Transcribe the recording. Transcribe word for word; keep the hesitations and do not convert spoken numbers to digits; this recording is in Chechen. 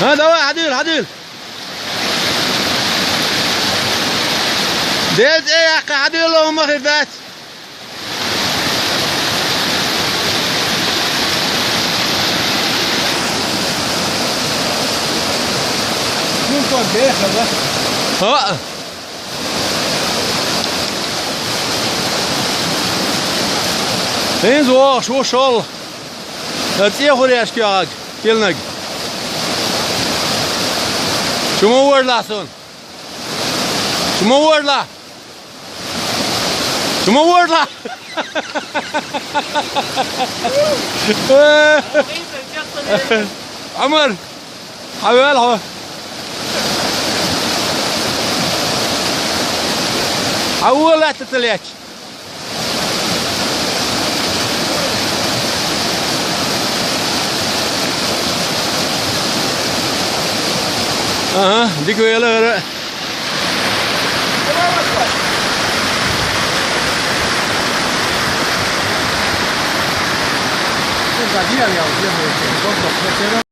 А, давай, хьадуьйла, хьадуьйла. Делла цӀе яккха, хьадуьйла, хӀума хир дац. Ну, то беха, да? ХӀаъ. ХӀинца вогӀуш ву шолла. Э, цӀе хур яшка йоагӀаг, килнаг. Шу ма вожалахь суна. Шу ма вожалахь. Шу ма вожалахь. Ӏумар, хьавола хьо. Хьавола лаьтта ца лаьтташ. Ага, дика вела ара.